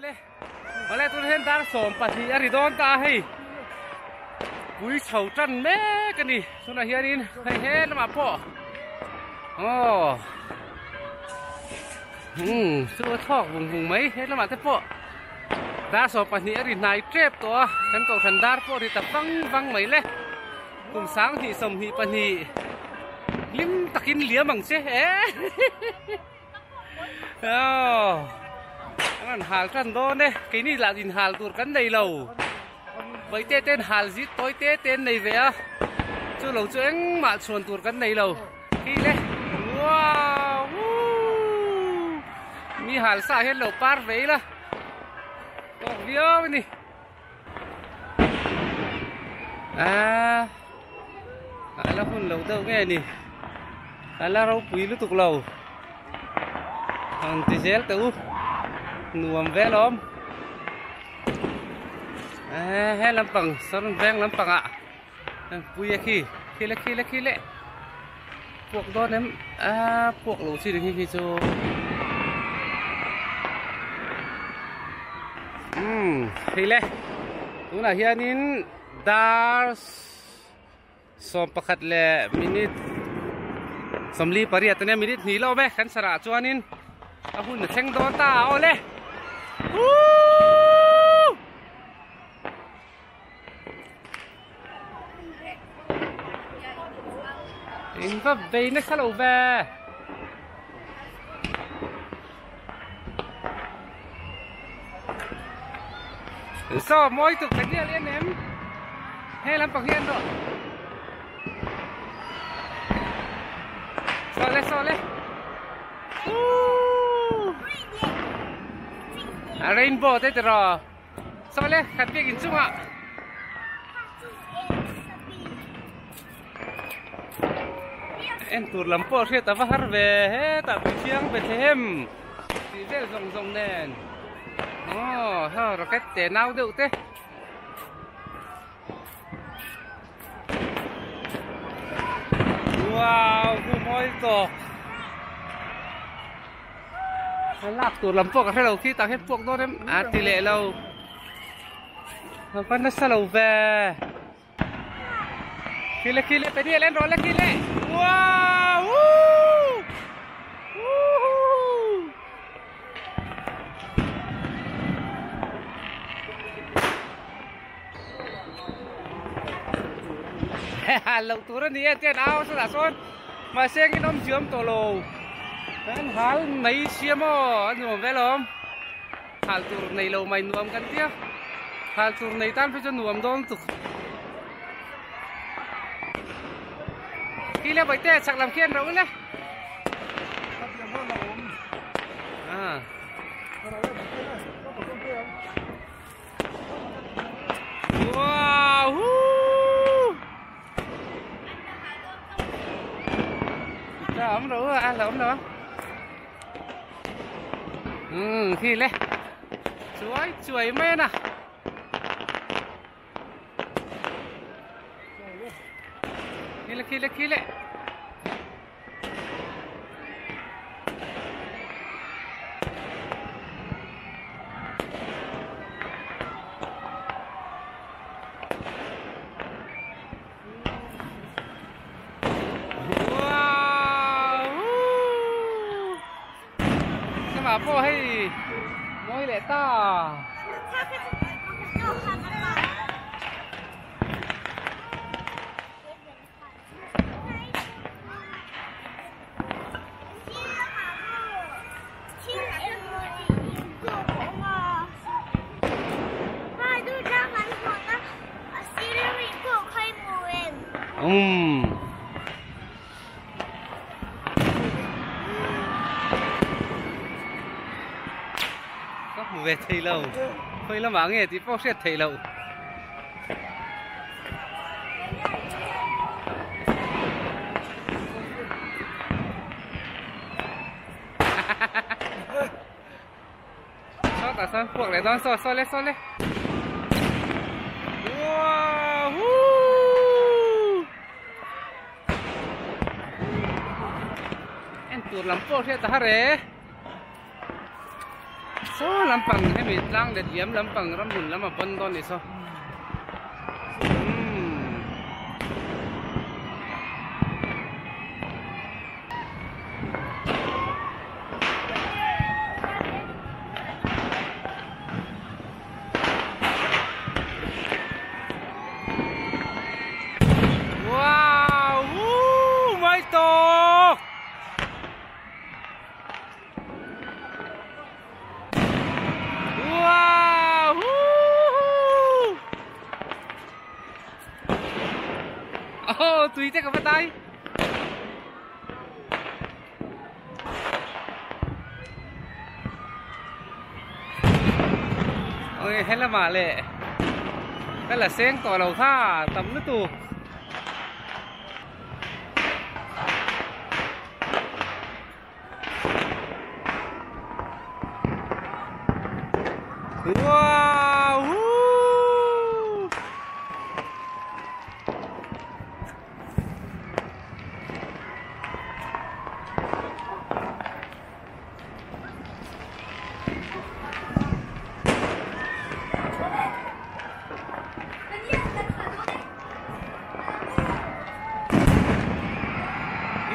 Le awle tunah hian dar 12 a ri dawn ta a hei pui chho tan mek a ni tunah hianin hei he lamah pawh aw umm chu a thawk vung vung mai he lamah te pawh dar 12 a ri hnai tep tawh a kan kohhran dar pawh a ri ta vang vang mai le kum 2022 hlim takin liam ang che e. Aw an rawn hal tan dawn e keini lah in hal tur kan nei lo vaite ten hal zit tawi te te an nei ve a chu lo chu engmah chhuan tur kan nei lo khi le wow woo mi hal sa hian lo par ve ila tawk viau a ni a a la hun lo deuh nge ni a la ropui lutuk lo ang ti zel teh u nuam vel awm he lampang sawn veng lampang ah pui a khi khi le khi le khi le puak dawn em a puak lo chi ni khi khi chu umm hei le tunah hianin dar 11 leh minute 48 ania minute hnih lo ve kan sarah chuanin a hun a thleng dawn ta a awle Woo! In va vei nasa lo ve. Saw mawi tuk ka dial em em. He lampang hi an rawh. Saw le saw le. Woo! A rainbow te tiraw. Saw le khat biak in chungah. En tur lam pawh hriat a va har ve hetah Puithiang Bethlehem tih vel zawng zawng nen aw ha rocket te nau deuh te wow khu mawi tawk a lak tur lam pawh ka hre lo khi tah hian puak dawn em a ti leh lo a va nasa lo ve. Khi le khi le pe đi lên rồi le khi le. Wow. Woo. Woohoo. Lo tur ani e ten au sa sawn mahse engin awm chiam tawh lo kan hal mai siam aw a nuam vel awm hal tur nei lo mai nuam kan tia hal tur nei tan phei chuan nuam dawn tuk khi le bawihte chak lam khian ro le à wow Sao ống đủ à là ống đâu ừ khi le chuối chuối mê nè khi le khi le khi le Wow! Cái mà po hay moi leh ta. Umm. Ka hmu ve thei lo. Khawi lamah nge tih pawh hriat theih loh. Saw tah sawn puak leh dawn saw saw le saw le. Wow! Woo! En tur lam pawh hriat a har e. Saw lampang hemi tlang let liam lampang ramhmun lam a pawn dawn ni saw. Umm. Wow! Woo! Mai tawk! Wow! Woo! Oh, tui te ka va tai. Ôi, helama le. Ka la seng tawh lo kha, tam lutuk. Wow! Woo!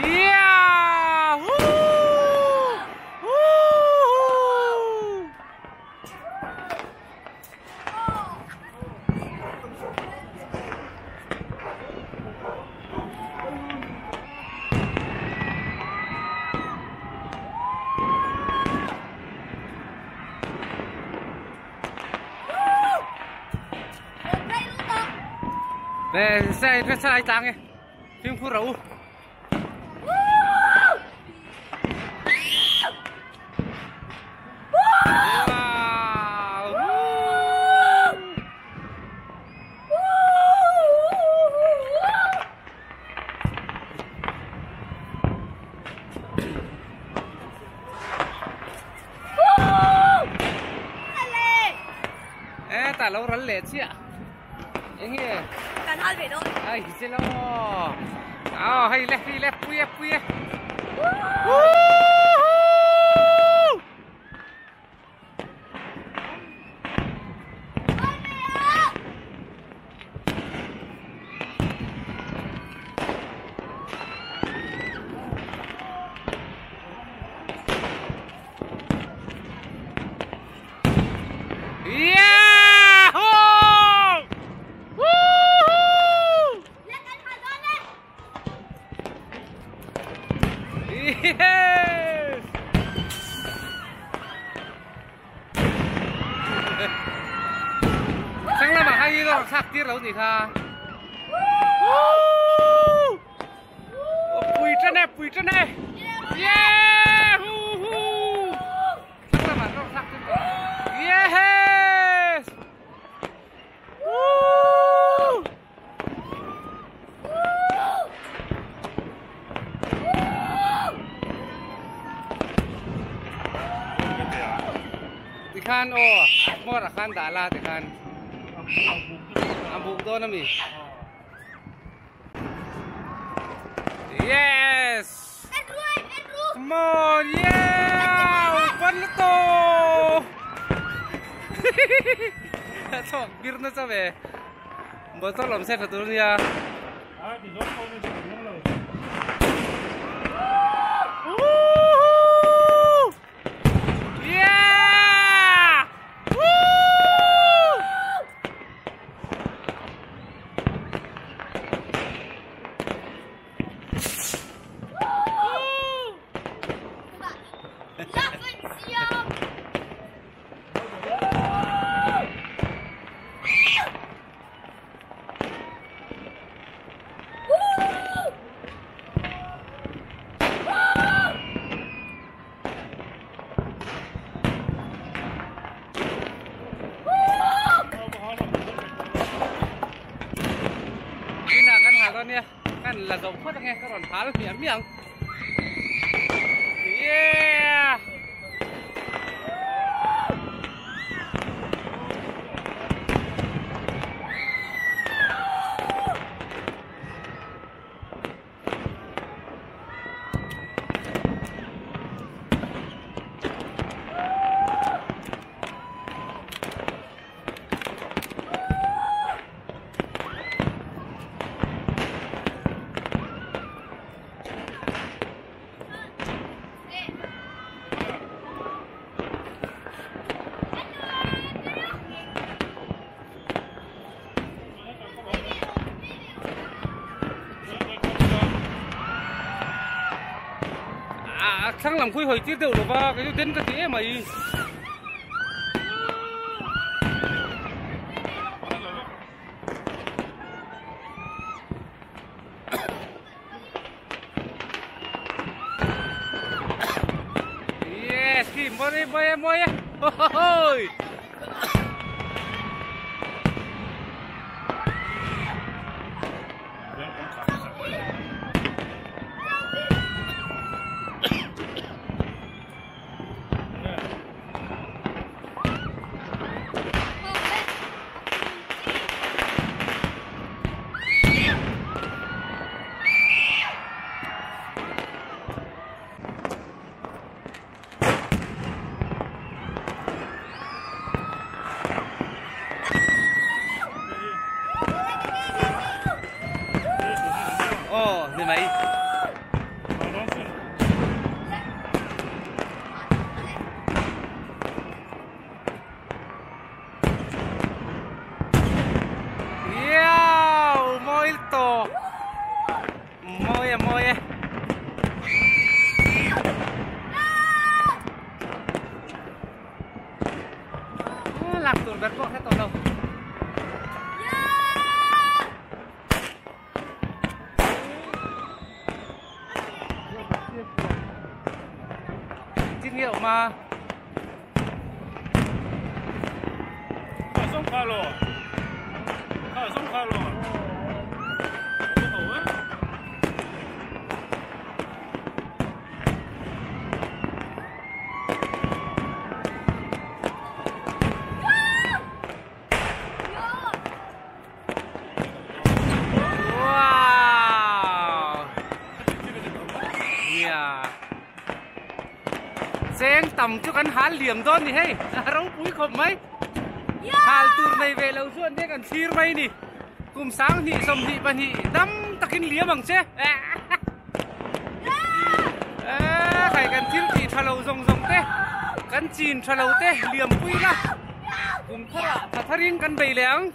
Yeah! Woo! Woo! Về xe xe ai tang e phim khu rượu. Wow! E ta lo ral leh chiah eng nge Kan hal ve dawn. Ai che lo aw hei le hei le pui e pui e. Woohoo! Yeah! Ho! Woohoo! Yes! Sang lamah khan i rawng thlak tir lo nih kha. Woo! Pui tan e, pui tan e. Yeah! Hoo hoo! Sang lamah rawng thlak tir lo. Yes! Woo! Tikhan aw hmawr ah khan dah la tikhan a buk dawn a mi. Yes! Come on! Yeah! Pan na to! Thawk bir na cha ve. Bottle awm se tha tur ania. Woohoo! Yeah! Woo! Tunah kan hal dawn nia, kan la zo phawt ange ka rawn hal hmiah hmiah ang. Yeah! thlang lam khawi hawi tir deuh lova kei chu den ka ti em mai. Yes, khi mawi mawi mawi hoi. Aw ni mai. Yow mawi tawk mawi e mawi e. Lak tur ber pawh hre tawh lo. Engtin nge awm a? Wow! Yeah. Cheng tam chu kan hal liam dawn ni hei a ropui khawp mai hal tur nei ve lo chuan te kan thlir mai ni kum 20 22 dam takin liam ang che khai kan thil tih tha lo zawng zawng te kan chin tha lo te liam pui la kum tharah tha tharin kan bei leh ang.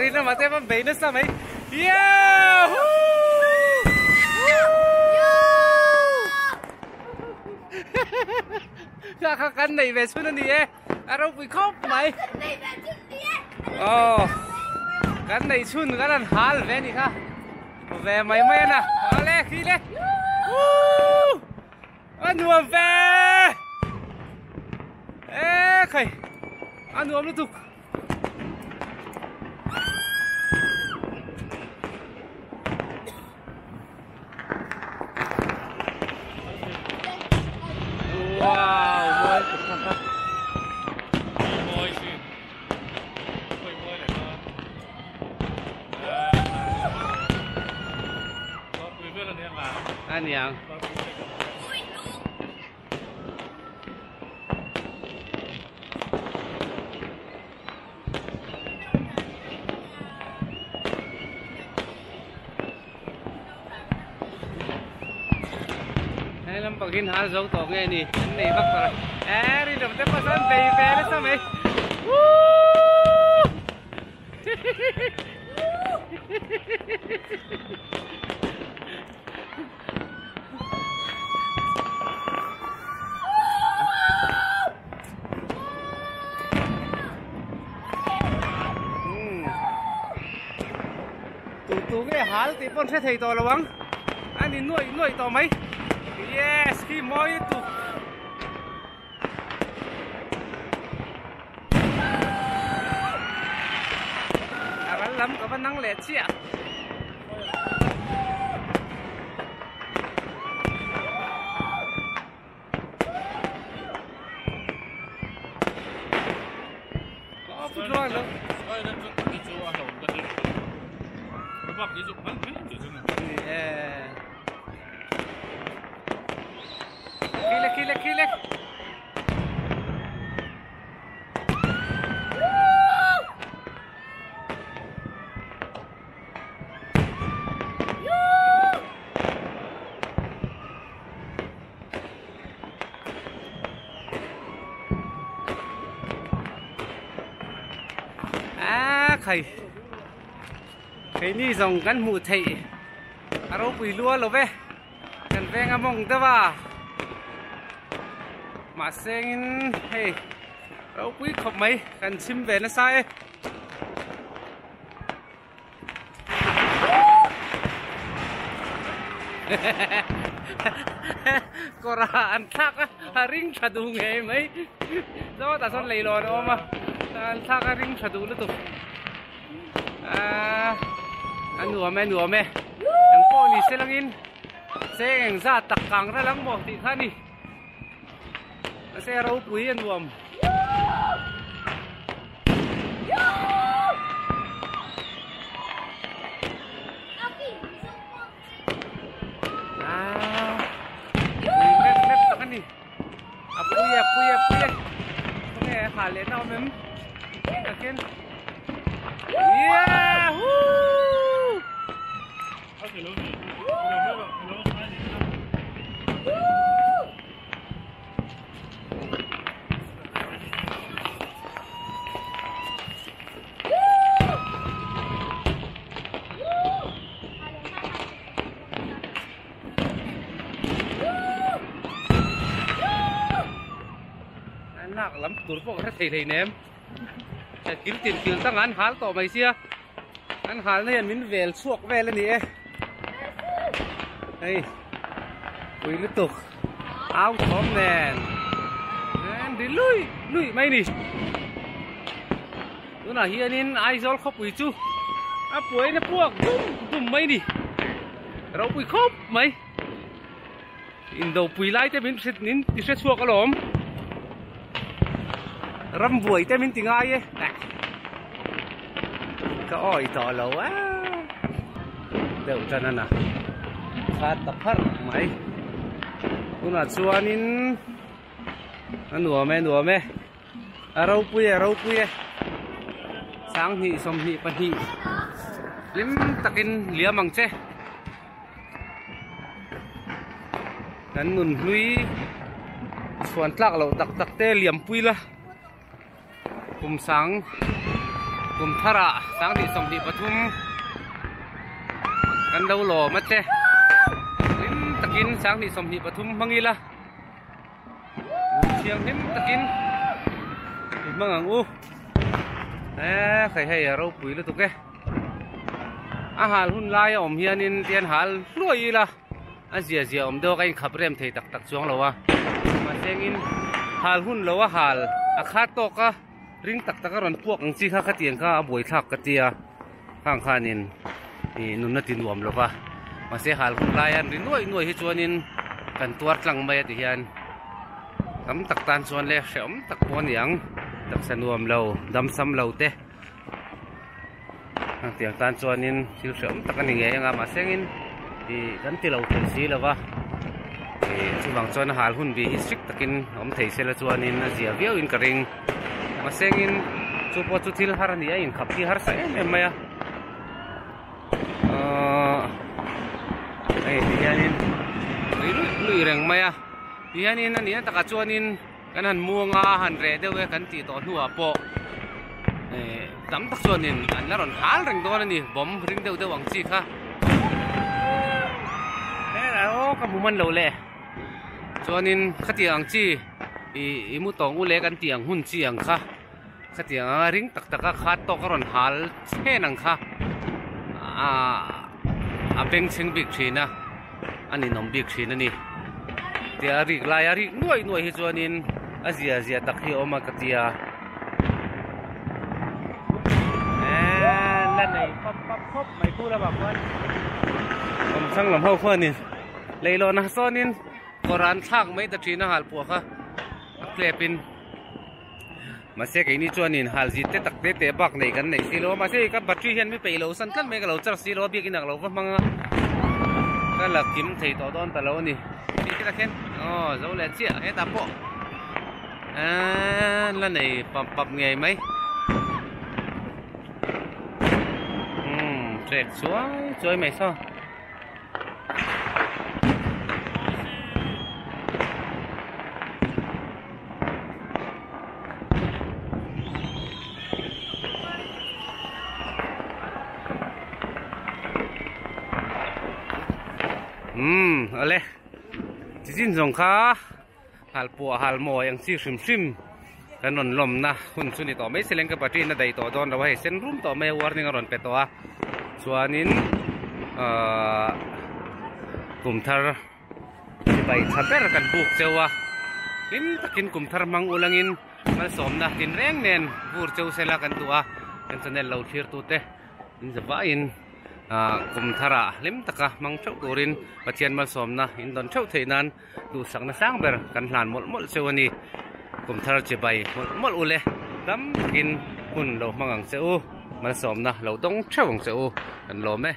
Rina mate pa bei nasa mai. Yahoo! Kha kha kan nei ve chhun ani e. A ropui khawp mai. Aw. Kan nei chhun kan han hal ve ni kha. Ve mai mai ana. Ale khi le. Woo! A nuam ve. E khai. A nuam lutuk. Wow, mawi Mawi si. Mawi mawi leh kha. Pui vel a nia nga. A niang. Hei lampang hi hnar zo tawh nge ni an nei vak tawh e rinawm te pawh sawn bei ve nasa mai Woo! Tu tu nge hal tih pawh an hre thei tawh lo ang a ni nuaih nuaih tawh mai yes khi mawi tuk. lam ka va nang leh chiah. Khile khile khile. A khai keini zawng kan hmuh theih a ropui lua lo ve kan veng a mawng deuh a mahse in hei ropui khawp mai kan chhim ve nasa e. Kawr ah an thlak a a ring tha duh ngei mai zawt ah sawn leilawn a awm a an thlak a ring tha duh lutuk aaa a nuam e nuam e eng pawh ni se langin cheng eng zat tak kang ral ang maw tih kha a ni mahse ropui a nuam. A pui a pui a pui e khawnge ha leh na awm em takin yahoo Lak lam tur pawh ka hre thei hlei nem kil tin kil tang an hal tawh mai sia an hal na hian min vel chhuak vel a ni e hei pui lutuk au thawm nen an ri lui lui mai ni. Tunah hianin Aizawl khawpui chu a puain a puak dum dum mai ni. Ropui khawp mai. Indopui lai te min hre min ti hre chhuak alawm. Ram buai te min ti ngai e. Ka awi tawh lo a. Deuh tan a na. Khat ta phar mai. Tunah chuanin a nuam e nuam e. A ropui e a ropui e 20 22 hlim takin liam ang che kan nun hlui chhuan tlak loh tak tak te liam pui la kum sang kum thar ah 20 23 kan lo lawm a che hlim takin 20 23 hmang ila. Thianghlim takin i hmang ang u e hei hei a ropui lutuk e a hal hun lai a awm hianin tian hal hluai ila a zia zia awm deuh a ka inkhap rem thei tak tak chuang lo a mahsengin hal hun lo a hal a khat tawk a ring tak tak a rawn puak ang chi kha khatiang kha a buaithlak ka tia khang khanin ih nunna ti nuam lo va mahse hal hun laia an ri nuai nuai hi chuanin kan tuar tlang mai a ti hian tam tak tan chuan le hrehawm tak pawh a ni ang taksa nuam lo dam sam lo te hetiang tan chuanin thil hrehawm tak a ni ngei ang a mahse engin ih kan ti lo thei si lo va ih chuvang chuan a hal hun bih hi strict takin awm thei sela chuanin a zia viauin ka ring. Mahsengin chu pawh chu thil har a ni a inkhap hi harsa em em mai a ahh hei ti hianin lui luih luih reng mai a ti hianin a nih na takah chuanin kan han muang a han reh deuh e kan tih tawh hnuah pawh eh tam tak chuanin an la rawn hal reng dawn a ni bomb ring deuh deuh ang chi kha aw ka hmu man lo le chuanin khatiang ang chi. Ih i mu tawng u le kan tih ang hun chi ang kha khatiang anga ring tak tak a khat tawk a rawn hal chhen ang kha ah a beng chheng bik thin a a ninawm bik thin a ni tia a rik lai a rik nuai nuai hi chuanin a zia zia tak hi a awm a ka tia. la nei pap pap khawp mai khu lamah khuan awmthlang lam ho khuanin leilawnah sawnin kawr an thlak mai ta thin a halpuah kha a klep in mahse keini chuanin hal zit te tak te te bak nei kan nei silo a mahse ka battery hian mi peih lo san tlat mai ka lo charge silo a biakin ah ka lo va hmang a ka la kim thei tawh dawn ta lo a ni tih te takhian aw zo leh chiah hetah pawh eee la nei pap pap ngei mai umm trek chuai chuai mai saw. Umm awle chi chin zawng kha hal puah hal mawi ang chi hrim hrim kan rawn lawmna hun chu ni tawh mai se leng ka battery in a daih tawh dawn lo a hei sen rum tawh mai a warning a rawn pe tawh a chuanin ahh kum thar sipai tha ber kan buk cheu a hlim takin kum thar hmang ulangin malsawmna tinreng nen vur cheu sela kan duh a kan channel lo thlir tute in zavaiin ahh kum tharah hlim taka hmang theuh turin Pathian malsawmna in dawn theuh theih nan duhsakna sang ber kan hlan mawlh mawlh cheu a ni. Kum thar chibai mawlh mawlh ule tam takin hun lo hmang ang che u, malsawmna lo dawng theuh ang che u kan lawm e.